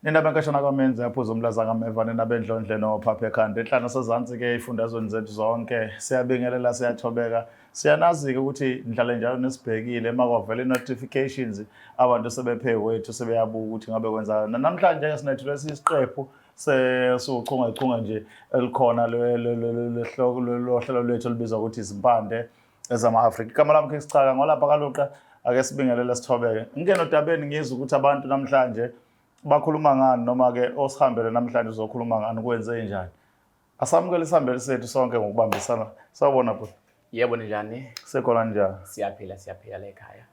Nina benkashana kwamenzi yaphuza umlaza kameva, nina bendlondle nophapha ekhanda enhlana sezansi-ke ifundazweni zethu zonke, siyabingelela, siyathobeka, siyanazi-ke ukuthi nihlale njalo nisibhekile. Uma kwavela i-notifications, abantu sebephe wethu sebeyabuka ukuthi ngabe kwenzakala. Namhlanje-ke sinethule isiqephu siwuchungechunge nje elikhona lohlelo lwethu olubizwa ukuthi izimpande ezama-Afrika. Igama lami King Sicaka, ngolapha kaLuqa. Ake sibingelele, sithobeke, ngingene odabeni, ngizwe ukuthi abantu namhlanje bakhuluma ngani, noma-ke osihambele namhlanje uzokhuluma ngani, kwenze njani. Asamukele isihambeli sethu sonke ngokubambisana. Sawubona, bhuti. Yebo, ninjani? Sekhona, njani? Siyaphila, siyaphila la ekhaya.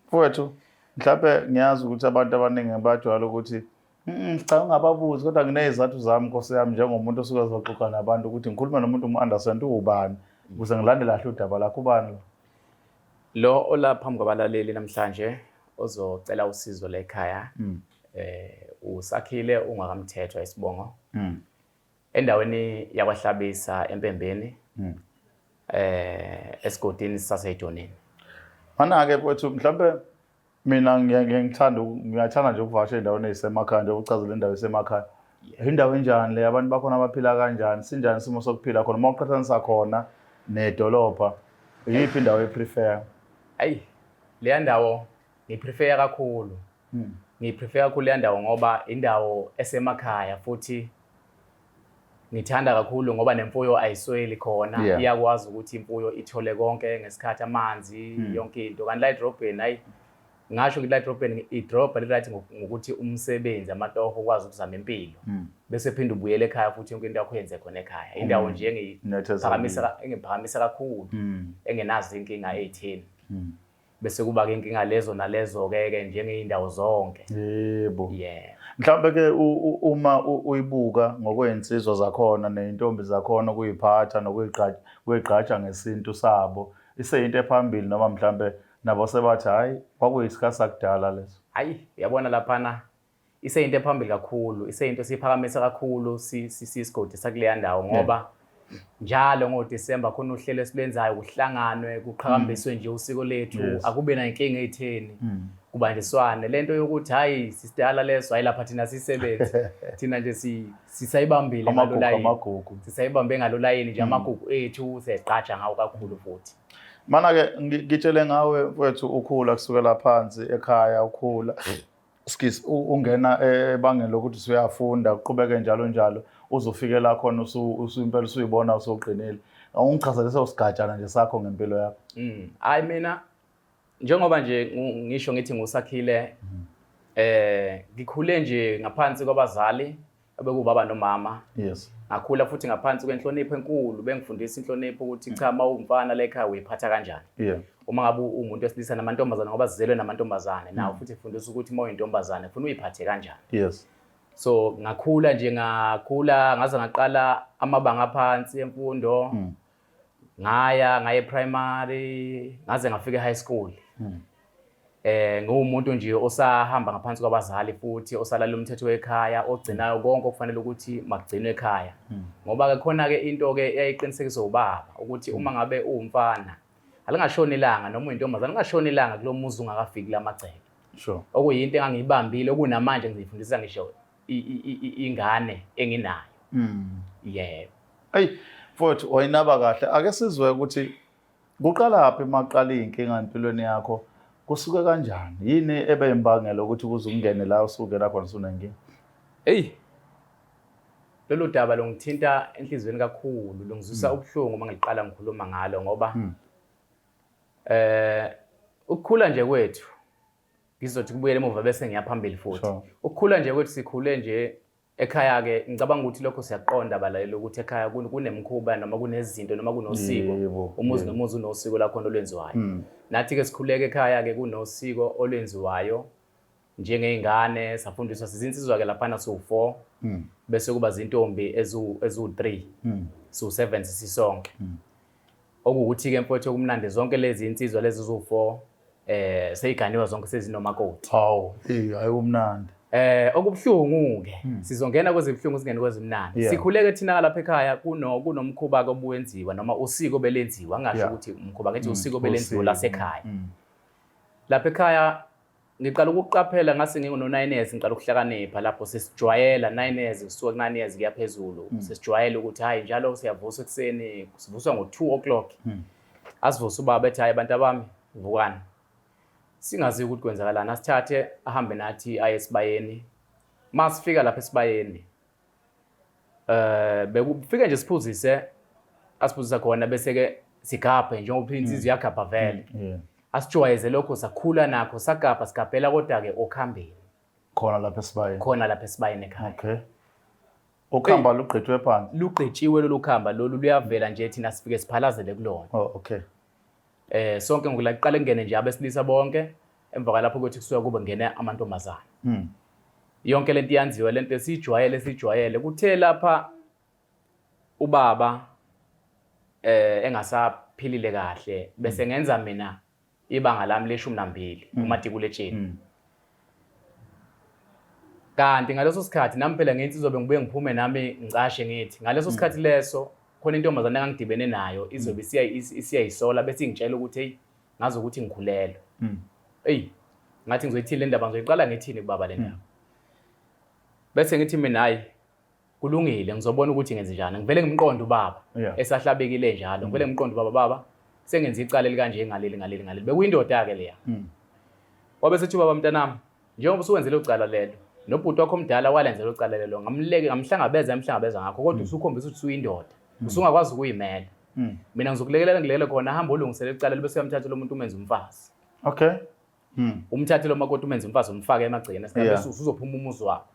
Mfowethu, mhlawumbe ngiyazi ukuthi abantu abaningi bajwayele ukuthi cha, ungababuzi, kodwa nginey'zathu zami, nkosi yami, njengomuntu osuke ezoxoxa nabantu, ukuthi ngikhulume nomuntu umu-understand uwubani ukuze ngilandele kahle udaba lakho. Ubani lo? Lo ola phambi kwabalaleli namhlanje ozocela usizo la ekhaya uSakhile ungakamthethwa isibongo. Endaweni yakwaHlabisa eMpembeni. Esigodini saseDonini. Mana-ke mfowethu, mhlawumbe mina ngiye ngithanda ngiyathanda nje ukuvakasha ey'ndaweni ey'semakhaya, nje ukuchazela indawo esemakhaya. Indawo enjani le? Abantu bakhona baphila kanjani? Sinjani isimo sokuphila khona? Uma uqhathanisa khona nedolobha, iyiphi indawo oyi-prefer? Ayi, leya ndawo ngiyi-prefer kakhulu. Ngiyi-prefer kakhulu leya ndawo ngoba indawo esemakhaya, futhi ngithanda kakhulu ngoba nemfuyo ayisweli khona. Iyakwazi ukuthi imfuyo ithole konke ngesikhathi, amanzi, yonke into. Kanti la edrobheni, hayi, ngasho ngithi la edrobheni, idrobha li-right ngokuthi umsebenzi, amatoho, ukwazi ukuzama impilo, bese phinde ubuyele ekhaya futhi yonke into yakho yenze khona ekhaya. Indawo nje Nethezekile. Engiphakamisa kakhulu, engenazo inkinga ey'theni. Bese kuba-ke inkinga lezo nalezo-ke ke njengey'ndawo zonke. Yeah. Mhlawumbe ke uma uyibuka ngokwey'nsizwa zakhona ney'ntombi zakhona, ukuyiphatha nokuyigqaja ngesintu sabo, iseyinto ephambili, noma mhlambe nabo sebathi hhayi, kwakuyisikhathi sakudala leso? Hayi, uyabona laphana iseyinto ephambili kakhulu, iseyinto esiyiphakamisa kakhulu sisigodi sakuleya ndawo, ngoba njalo ngoDisemba khona uhlelo esilwenzayo, kuhlanganwe, kuqhakambiswe nje usiko lethu. Akube nayinkinga ey'theni, kubanjiswane lento yokuthi hhayi, sisidala leso, hayi, lapha thina sisebenzi, thina nje sisayibambile ngalo Amagugu, layini. Amagugu. Sisayibambe ngalo layini nje, amagugu ethu siyayigqaja ngawo kakhulu futhi. Mana-ke ngitshele ngawe, mfowethu, ukhula kusukela phansi ekhaya, ukhula, excuse, ungena ebangeni lokuthi usuyafunda, uqhubeke njalo njalo, uzofike la khona usuimpela usuyibona usuqinile. Ungichazele leso sigajana nje sakho ngempilo yakho. Hayi, mina njengoba nje ngisho ngithi nguSakhile, ngikhule nje ngaphansi kwabazali abekubaba nomama. Ngakhula futhi ngaphansi kwenhlonipho enkulu, bengifundisa inhlonipho ukuthi cha, uma uwumfana la ekhaya uyiphatha kanjani. Uma ngabe uwumuntu wesilisa, namantombazane, ngoba sizelwe namantombazane nawo futhi, ifundisa ukuthi uma uyintombazane funa uyiphathe kanjani. So ngakhula nje, ngakhula ngaze ngaqala amabanga aphansi emfundo. Ngaya ngaye primary, ngaze ngafika e-high school. Ngiwumuntu nje osahamba ngaphansi kwabazali futhi osalala umthetho wekhaya, ogcinayo konke okufanele ukuthi makugcinwe ekhaya. Ngoba ke khona ke into ke eyayiqinisekiswa ubaba ukuthi uma ngabe uwumfana alingashoni ilanga, noma uyintombazane alingashoni ilanga kulo muzi ungakafiki lamagceke. Okuyinto engangiyibambile, okunamanje ngizifundisa ngisho ingane enginayo. Yebo. Eyi mfowethu, wayinaba kahle. Ake sizwe ukuthi kuqalaphi maqala iy'nkinga empilweni yakho, kusuke kanjani? Yini ebe imbangela ukuthi ukuze ungene la usungena khona usunenkinga? Eyi, lolu daba lungithinta enhliziyweni kakhulu, lungizwisa ubuhlungu uma ngiqala ngikhuluma ngalo, ngoba ukukhula nje kwethu, ngizothi kubuyele emuva bese ngiya phambili futhi. Ukukhula nje kwethu, sikhule nje ekhaya ke, ngicabanga ukuthi lokho siyaqonda abalaleli ukuthi ekhaya kunemikhuba noma kunezinto noma kunosiko. Umuzi nomuzi unosiko lakhona olwenziwayo. Nathi ke sikhuleke ekhaya ke kunosiko olwenziwayo njengey'ngane, safundiswa sizinsizwa ke laphana siwu-4, bese kuba zintombi eziwu-3, siwu-7 sisonke. Okuwukuthi-ke mfowethu, okumnandi, zonke lezi insizwa lezi eziwu-4 seyiganiwe zonke, sezinomakoti. Hawu, eh hayi, kumnandi. Okubuhlungu ke, sizongena kwezibuhlungu, singene kwezimnandi. Sikhuleke thina lapha ekhaya kunomkhuba ke obuwenziwa noma usiko belenziwa, ngingasho ukuthi umkhuba, ngithi usiko belenziwa Usiko. lasekhaya. Lapha ekhaya Ngiqala ukuqaphela ngase nginguno-9 years, ngiqala ukuhlakanipha lapho sesijwayela 9 years, kusuka ku-9 years kuya phezulu. Sesijwayele ukuthi hhayi njalo siyavuswa ekuseni, sivuswa ngo-2 o'clock. Asivuse ubaba ethi hhayi bantu abami vukani. Singazi ukuthi kwenzakalani, asithathe ahambe nathi aye esibayeni. Masifika lapha esibayeni bekufike nje siphuzise, asiphuzisa khona bese ke sigabhe njengoba insizwa iyagabha vele. Asijwayeze lokho, sakhula nakho, sagabha sigabhela kodwa ke okhambeni. Khona lapha esibayeni. Khona lapha esibayeni ekhaya. Okay. Ukhamba lugqitshwe phansi. Lugqitshiwe lolu khamba lolu, luyavela nje thina sifike siphalazele kulona. Oh, okay. Sonke ngokula kuqale kungene nje abesilisa bonke, emva kwalapho kuthi kusuka kube ngene amantombazana. Yonke lento iyanziwa, lento esijwayele. Kuthe lapha ubaba engasaphilile kahle bese ngenza mina ibanga lami le-12 umatikuletsheni. Kanti ngaleso sikhathi nami phela nginsizwa bengibuye ngiphume nami ngicashe ngithi ngaleso sikhathi leso khona intombazane engangidibene nayo izobe isiyayisola bese ingitshela ukuthi hey ngazi ukuthi ngikhulelwe. Hey ngathi ngizoyithini le ndaba, ngizoyiqala ngithini kubaba le ndaba. Bese ngithi mina hayi kulungile ngizobona ukuthi ngenze njani. Ngivele ngimqonde ubaba esahlabekile njalo. Ngivele ngimqonde ubaba, baba sengenza icala elikanje ngaleli ngaleli ngaleli. Bekuyindoda ke leya. Wabe sethi ubaba mntanami njengoba usuwenze lo cala lelo nobhuti wakho omdala walenza lo cala lelo, ngamleke ngamhlangabeza emhlangabeza ngakho kodwa usukhombisa ukuthi usuyindoda, usungakwazi ukuyimela. Mina ngizokulekelela ngilekele khona, hamba ulungisele icala bese uyamthatha lo muntu umenze umfazi. Okay. Umthathe lo makoti umenze umfazi umfake emagcekeni bese usuzophuma umuzi wakho.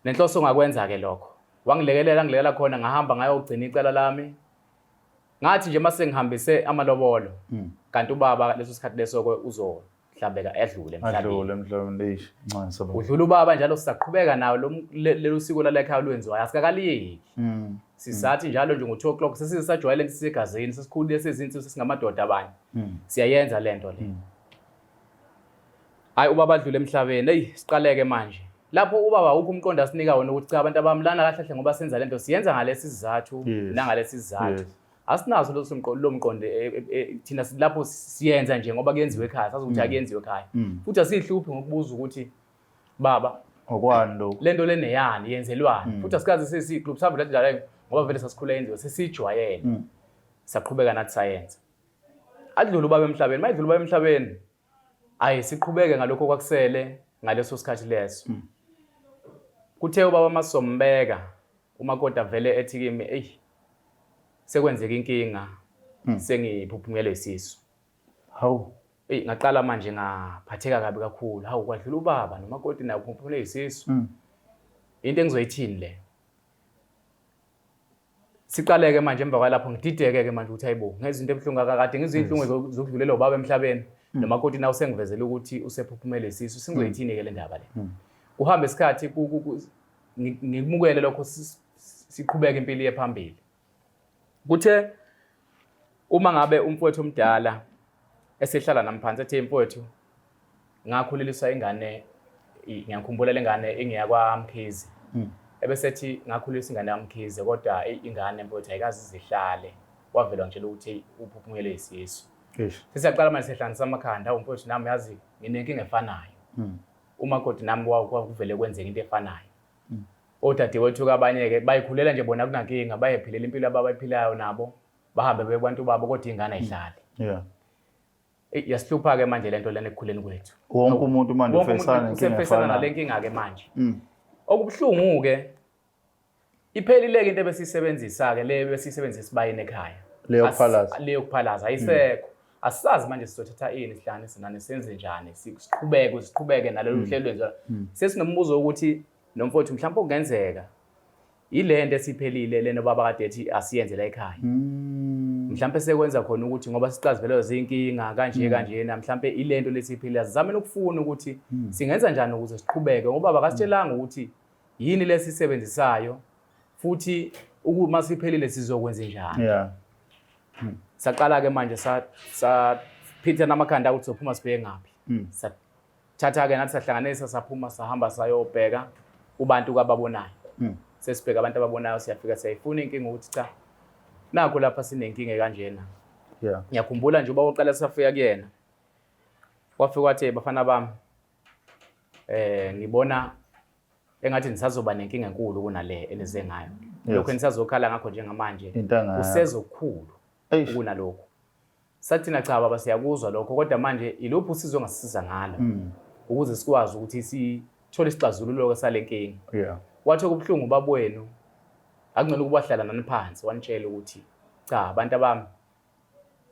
Nenhloso ngakwenza ke lokho. Wangilekelela ngilekelela khona, ngahamba ngayogcina icala lami. Ngathi nje mase ngihambise amalobolo, kanti ubaba leso sikhathi leso ke uzohlabeka edlule emhlabeni. Adlule emhlabeni, eish, ncane sababa. Udlula ubaba njalo sisaqhubeka nawo lelo siko lalekhaya lwenziwayo, asikakaliyeki. Sisathi njalo nje ngo-2 o'clock sesisajwayele lento sisegazini, sesikhulile sezinsuku sesingamadoda abanye. Siyayenza lento le. Hayi ubaba adlule emhlabeni, hey siqaleke manje. Lapho ubaba awukho umqondo asinika wona ukuthi cha abantu abami lana kahle kahle ngoba senza lento siyenza ngalesi sizathu nangalesi sizathu. Asinaso lo lo mqondo thina lapho siyenza nje ngoba kuyenziwe ekhaya, sazi ukuthi akuyenziwe ekhaya. Futhi asihluphi ngokubuza ukuthi baba okwani lokho, lento leneyani yenzelwani. Futhi asikaze sesiyiklub sabe lathi njalo ngoba vele sasikhula yenziwe sesijwayele. Saqhubeka nathi sayenza. Adlule ubaba emhlabeni, mayidlula ubaba emhlabeni ayi siqhubeke ngalokho kwakusele ngaleso sikhathi leso. Kuthe ubaba masombeka umakoti avele ethi kimi ey sekwenzeka inkinga, sengiphuphunyelwe isisu. Hawu. Ey ngaqala manje ngaphatheka kabi kakhulu. Hawu kwadlula ubaba nomakoti naye uphuphunyelwe isisu. Into engizoyithini le? Siqaleke manje emva kwalapho ngidideke ke manje ukuthi hayibo ngezinto ebuhlungu kakade ngizwe inhlungu zokudlulela ubaba emhlabeni nomakoti nawe sengivezele ukuthi usephuphumele isisu, singizoyithini ke le ndaba le. Kuhambe isikhathi ngikumukele lokho, siqhubeke impilo iye phambili. Kuthe uma ngabe umfowethu omdala esehlala nami phansi ethe mfowethu ngakhuleliswa ingane, ngiyakhumbula lengane engiya kwaMkhize. Ebesethi ngakhulisa ingane yaMkhize kodwa ingane mfowethu ayikaze izihlale, wavela ngitshela ukuthi uphuphunyelwe isisu. Sesiyaqala manje sehlanganisa amakhanda, hawu mfowethu nami yazi nginenkinga efanayo. Umakoti nami kwakuvele kwenzeka into efanayo. Odadewethu kabanye ke bayikhulela nje bona kunankinga, bayephilela impilo abayiphilayo nabo, bahambe bekubantu babo kodwa ingane ayihlali. Yasihlupha ke manje lento lena ekukhuleni kwethu. Wonke umuntu manje ufesana nenkinga usefesana nale nkinga ke manje. Okubuhlungu ke iphelile ke into ebesisebenzisa ke le besisebenzisa esibayeni ekhaya. Leyo kuphalaza. Leyo kuphalaza ayisekho. Asisazi manje sizothatha ini sihlanganise nani senze njani siqhubeke siqhubeke nalolu hlelo lwenziwa. Sesinombuzo ukuthi nomfowethu mhlawumbe okungenzeka ile nto esiphelile lena baba kade ethi asiyenze la ekhaya. Mhlawumbe sekwenza khona ukuthi ngoba sicazivelwe zinkinga kanje kanjena mhlawumbe ile nto lesiphelile sizame ukufuna ukuthi singenza njani ukuze siqhubeke ngoba bakasitshelanga ukuthi yini lesisebenzisayo futhi uma siphelile sizokwenza njani. Saqala ke manje saphitha namakhanda ukuthi sophuma sibheke ngaphi. Sathatha ke nathi sahlanganisa saphuma sahamba sayobheka kubantu kwababonayo. Sesibheka abantu ababonayo siyafika siyayifuna inkinga ukuthi cha nakho lapha sinenkinga kanjena. Ngiyakhumbula nje uba uqala safika kuyena. Wafika wathi, bafana bami, ngibona engathi nisazoba nenkinga enkulu kunale enize ngayo. Lokho enisazokhala ngakho njengamanje kusezokukhulu kunalokho. Sathina cha baba, siyakuzwa lokho, kodwa manje iluphi usizo ongasisiza ngalo ukuze sikwazi ukuthi sithole isixazululo sale nkinga. Wathi okubuhlungu ubaba wenu akungcono ukuba hlala nani phansi wanitshela ukuthi cha abantu abami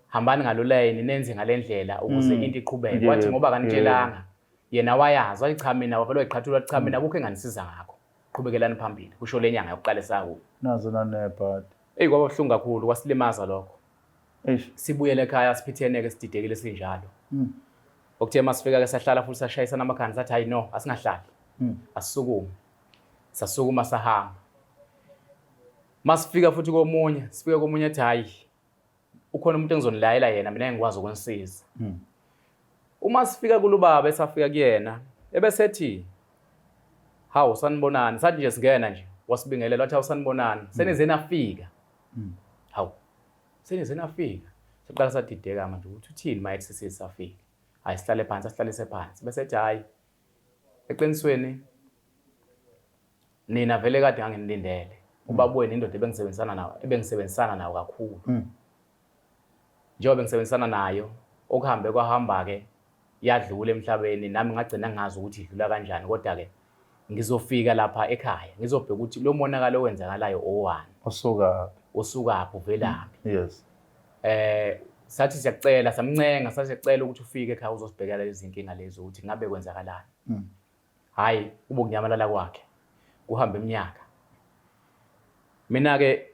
hambani ngalo line nenze ngalendlela ukuze into iqhubeke. Wathi ngoba kanitshelanga yena wayazi, wathi cha mina wavele wayiqhathula, wathi cha mina akukho enganisiza ngakho, qhubekelani phambili, kusho le nyanga yokuqala esakuyo. Nazo nanebhadi. Eyi kwaba buhlungu kakhulu, kwasilimaza lokho. Sibuyele ekhaya siphithene-ke sididekile sinjalo. Okuthe masifika-ke sahlala futhi sashayisana amakhanda sathi hayi no, asingahlali. Asisukume. Sasukuma sahamba. Masifika futhi komunye, sifike komunye ethi hayi ukhona umuntu engizonilayela yena, mina engikwazi ukunisiza. Uma sifika kulubaba esafika kuyena, ebesethi hawu sanibonani, sathi nje singena nje wasibingelela wathi hawu sanibonani, senize nafika. Hawu senize nafika. Saqala sadideka manje ukuthi uthini maye sesisafika. Hayi sihlale phansi, asihlalise phansi. Bese ethi hayi eqinisweni nina vele kade nganginilindele. Ubaba wenu indoda ebengisebenzisana nayo, ebengisebenzisana nayo kakhulu. Njengoba bengisebenzisana nayo, okuhambe kwahamba ke yadlula emhlabeni, nami ngagcina ngazi ukuthi idlula kanjani, kodwa ke ngizofika lapha ekhaya ngizobheka ukuthi lo monakalo owenzakalayo owani, usukaphi, uvelaphi. Yes. Sathi siyakucela, samncenga, sathi siyacela ukuthi ufike ekhaya uzosibhekela lezi zinkinga lezi ukuthi ngabe kwenzakalani. Hayi kube ukunyamalala kwakhe kuhambe iminyaka. Mina ke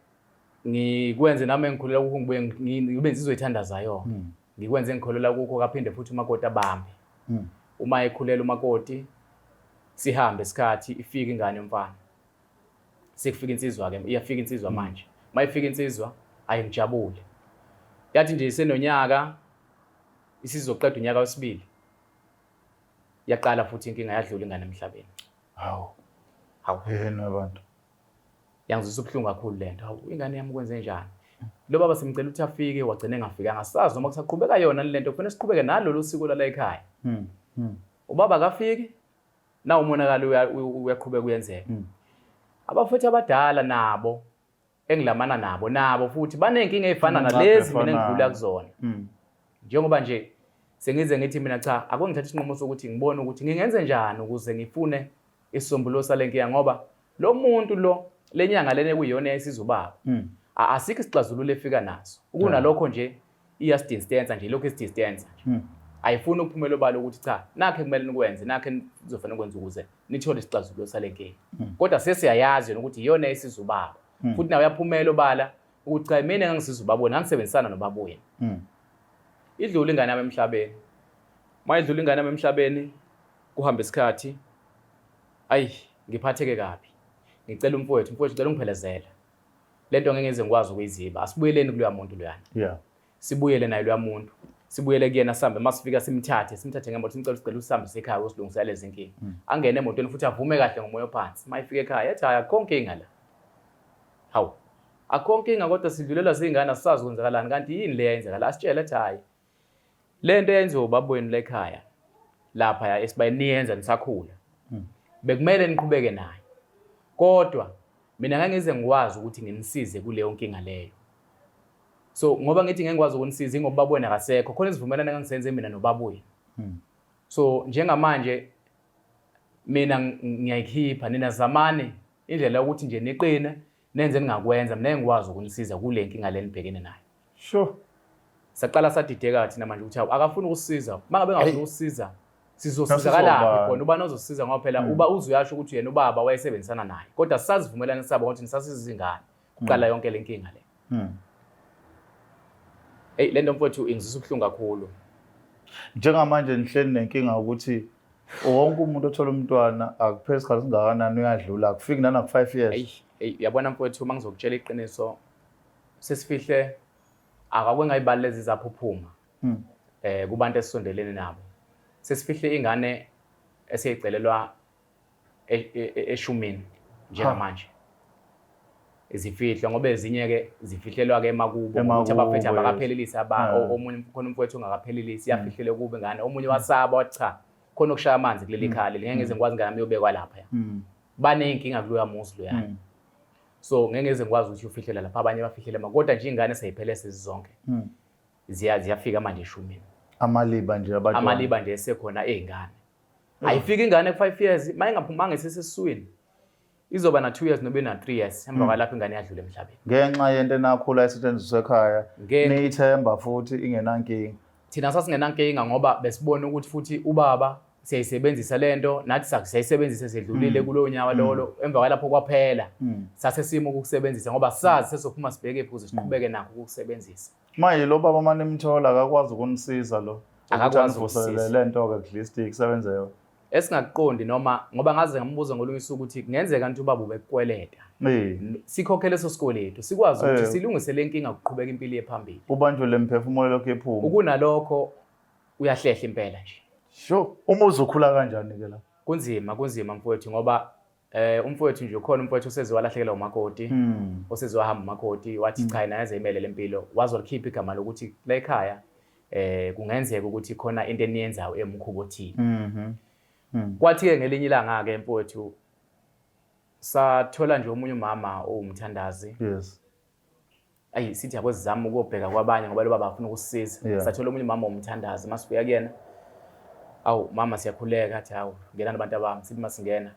ngikwenze nami engikholela kukho, ngibuye ngibe insizwa ethandazayo. Ngikwenze engikholela kukho, kaphinde futhi umakoti abambe. Uma ekhulela umakoti sihambe isikhathi ifike ingane yomfana. Sekufika insizwa ke, iyafika insizwa manje. Mayifika insizwa ayingijabule. Yathi nje isenonyaka isizoqeda unyaka wesibili. Yaqala futhi inkinga, yadlula ingane emhlabeni. Hawu. Hawu. Yena abantu. Yangizwisa ubuhlungu kakhulu lento. Hawu ingane yami kwenze njani? Lo baba simcela ukuthi afike, wagcina engafikanga. Asazi noma kusaqhubeka yona lento, kufanele siqhubeke nalolu siko lala ekhaya. Ubaba akafiki, na umonakalo uyaqhubeka uyenzeka. Abafowethu abadala nabo engilamana nabo, nabo futhi banenkinga ezifana nalezi mina engidlula kuzona. Njengoba nje sengize ngithi mina cha, akungithatha isinqumo sokuthi ngibone ukuthi ngingenze njani ukuze ngifune isisombululo sale nkinga, ngoba lo muntu lo lenyanga lena ekuyiyona eyayisiza ubaba asikho isixazululo efika naso. Kunalokho nje iyasidistansa nje, lokho isidistansa nje. Ayifuni ukuphumela obala ukuthi cha, nakhe kumele nikwenze, nakhe nizofanele ukwenza ukuze nithole isixazululo sale nkinga. Kodwa sesiyayazi yona ukuthi iyona eyayisiza ubaba. Futhi nawe uyaphumela obala ukuthi cha, mina ngangisiza ubaba wena, ngangisebenzisana nobaba wena. Idlula ingane yami emhlabeni. Uma idlula ingane yami emhlabeni, kuhamba isikhathi, ayi ngiphatheke kabi. Ngicela umfowethu, umfowethu ngicela ungiphelezele. Lento ngeke ngize ngikwazi ukuyiziba. Asibuyeleni kuloya muntu loyana. Sibuyele naye loya muntu. Sibuyele kuyena sihambe, masifika simthathe, simthathe ngemoto, simcela sicela usihambise ekhaya uyosilungisela lezi nkinga. Angene emotweni futhi avume kahle ngomoya ophansi. Mayifika ekhaya ethi hayi akukho nkinga la. Hawu. Akukho nkinga kodwa sidlulelwa zingane asisazi kwenzakalani, kanti yini le yayenzakala? Asitshele ethi hayi. Le nto eyenziwa ubaba wenu la ekhaya lapha ya esibayeni niyenza nisakhula. Bekumele niqhubeke nayo. Kodwa mina ngeke ngize ngikwazi ukuthi nginisize kuleyo nkinga leyo. So ngoba ngithi ngeke ngikwazi ukunisiza ingoba ubaba wenu akasekho, khona isivumelwano engangisenze mina nobaba wenu. So njengamanje mina ngiyayikhipha, nina zamani indlela yokuthi nje niqine nenze ningakwenza, mina ngikwazi ukunisiza kule nkinga le nibhekene nayo. Sure. Saqala sadideka thina manje ukuthi hawu akafuni ukusiza. Mangabe engafuni ukusiza sizosizakalaphi khona, ubani ozosiza, ngoba phela uba uzuyasho ukuthi yena ubaba wayesebenzisana naye. Kodwa sazivumelana sabo ukuthi nisasizingane kuqala yonke le nkinga le. Hey le nto mfowethu ingizwisa ubuhlungu kakhulu. Njengamanje nihleli nenkinga ukuthi wonke umuntu othola umntwana akupheli isikhathi singakanani uyadlula, akufiki nana ku 5 years. Hey, hey uyabona mfowethu uma ngizokutshela iqiniso sesifihle akakwe ngayibali lezi zaphuphuma. Kubantu esisondelene nabo. Sesifihle ingane esiyicelelwa eshumini njengamanje. Zifihlwa ngoba ezinye-ke zifihlelwa-ke emakubo, Emakubo, ukuthi abafethu yes. abakaphelelisi omunye khona umfowethu ongakaphelelisi, iyafihlelwe kubo ingane. Omunye wasaba wathi cha, khona okushaya amanzi kuleli khaya leli, ngeke ngize ngikwazi ingane yami iyobekwa lapha. Baney'nkinga kuloya muzi loyana. So ngeke ngize ngikwazi ukuthi uyofihlelwa lapha, abanye bafihlele kodwa nje iy'ngane seyiphele sezizonke. Ziyafika manje eshumini. Amaliba nje abantwana. Amaliba nje esekhona ey'ngane. Ayifiki ingane ku-5 years, uma ingaphumanga isesesiswini, izoba na 2 years nobe na 3 years emva kwalapho ingane yadlula emhlabeni. Ngenxa yento enakhula isetshenziswa ekhaya, niyithemba futhi ingenankinga. Thina sasingenankinga ngoba besibona ukuthi futhi ubaba siyayisebenzisa lento, nathi siyayisebenzisa sedlulile kulowo nyaka lolo, emva kwalapho kwaphela. Sase simo ukukusebenzisa ngoba sazi sesophuma sibheke phi ukuze siqhubeke nakho ukukusebenzisa. Manje lo baba manje nimthola akakwazi ukunisiza lo. Akakwazi ukuvuselele ukusiza. lento ke kudlisti kusebenze yona. Esingakuqondi noma ngoba ngaze ngambuza ngolunye usuku ukuthi kungenzeka ukuthi ubaba ubekukweleta. Sikhokhele leso sikweletu, sikwazi ukuthi silungise le nkinga ukuqhubeka impilo yephambili. Ubanjwe lemphefumulo lokho ephuma. Ukunalokho uyahlehla impela nje. Sho, umuzi ukhula kanjani ke la? Kunzima, kunzima mfowethu ngoba umfowethu nje ukhona umfowethu oseze walahlekelwa umakoti, oseze wahamba umakoti wathi cha yena yaze imele lempilo, wazolikhipha igama lokuthi la ekhaya kungenzeka ukuthi khona into eniyenzayo emkhubo othile. Kwathi ke ngelinye ilanga ke mfowethu sathola nje omunye umama owumthandazi. Yes. Ayi sithi akwezama ukubheka kwabanye ngoba lo baba afuna ukusisiza. Sathola omunye umama owumthandazi, masifika kuyena, awu mama siyakhuleka, athi awu ngena nabantu abami, sithi masingena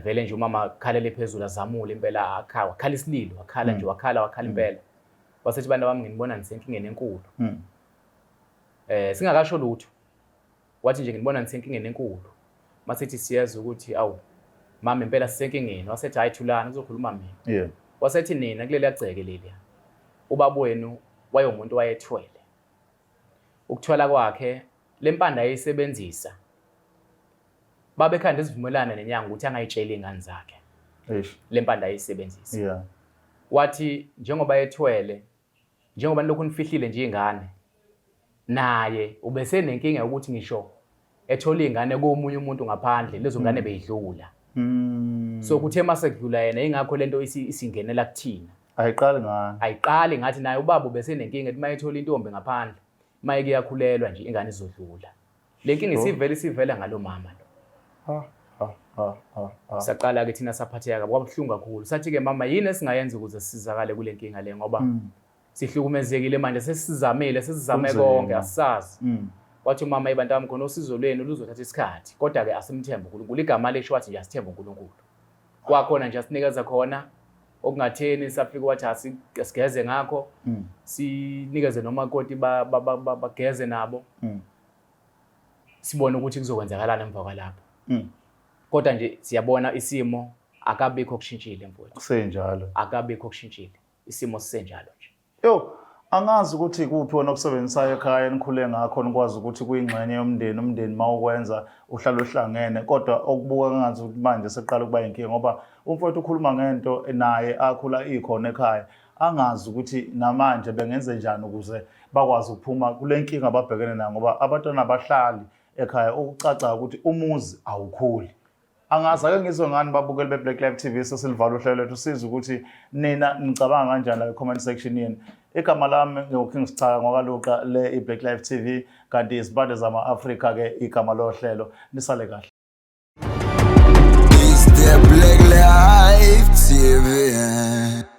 vele nje umama akhalele phezulu azamule impela, akhala, wakhala isililo, wakhala nje, wakhala, wakhala impela. Wasethi bantu bami nginibona nisenkingeni enkulu. Singakasho lutho. Wathi nje nginibona nisenkingeni enkulu. Masithi siyeza ukuthi awu mama impela sisenkingeni. Wasethi hayi thulani kuzokhuluma mina. Wasethi nina kuleli yagceke leliya. Ubaba wenu wayengumuntu wayethwele. Ukuthwala kwakhe lempanda ayisebenzisa. Babekhanda isivumelwano nenyanga ukuthi angayitsheli ingane zakhe. Lempanda ayisebenzisa. Wathi njengoba ethwele, njengoba nilokhu nifihlile nje ingane, naye ubesenenkinga yokuthi ngisho ethola ingane komunye umuntu ngaphandle, lezo ngane beyidlula. So kuthe mase kudlula yena, ingakho lento isingenela kuthina. Ayiqali ngani? Ayiqali ngathi naye ubaba ubesenenkinga ethi mayethola intombi ngaphandle, mayeke iyakhulelwa nje ingane izodlula. Le nkinga isivele isivela ngalo mama lo. Saqala ke thina saphatheka kabi, kwabuhlungu kakhulu. Sathi ke mama yini esingayenza ukuze sisizakale kule nkinga le ngoba sihlukumezekile manje, sesizamile, sesizame konke asisazi. Wathi umama abantu bami khona usizo lwenu luzothatha isikhathi, kodwa ke asimthembe uNkulunkulu. Igama lisho wathi nje asithembe uNkulunkulu. Kwakhona nje asinikeza khona okungatheni, safika wathi asigeze ngakho, sinikeze nomakoti bageze nabo. Sibone ukuthi kuzokwenzakalani emva kwalapho. Kodwa nje siyabona isimo akabikho okushintshile mfowethu. Kusenjalo. Akabikho okushintshile. Isimo sisenjalo nje. Yo, angazi ukuthi kuphi wena okusebenzisayo ekhaya enikhule ngakho nikwazi ukuthi kuyingxenye yomndeni, umndeni mawukwenza uhlala uhlangene, kodwa okubuka ngathi ukuthi manje seqala ukuba inkinga ngoba umfowethu ukhuluma ngento naye akhula ikhona ekhaya, angazi ukuthi namanje bengenze njani ukuze bakwazi ukuphuma kule nkinga ababhekene nayo ngoba abantwana abahlali ekhaya, okucaca ukuthi umuzi awukhuli. Angazi ake ngizwe ngani babukeli be-Black Life TV, sesilivala uhlelo lwethu, sizwe ukuthi nina nicabanga kanjani la comment section yenu. Igama lami nginguKing Sicaka ngwakaLuqa, le i-Black Life TV, kanti izibande zama-Afrika ke igama lohlelo. Nisale kahle. It's the Black Life TV.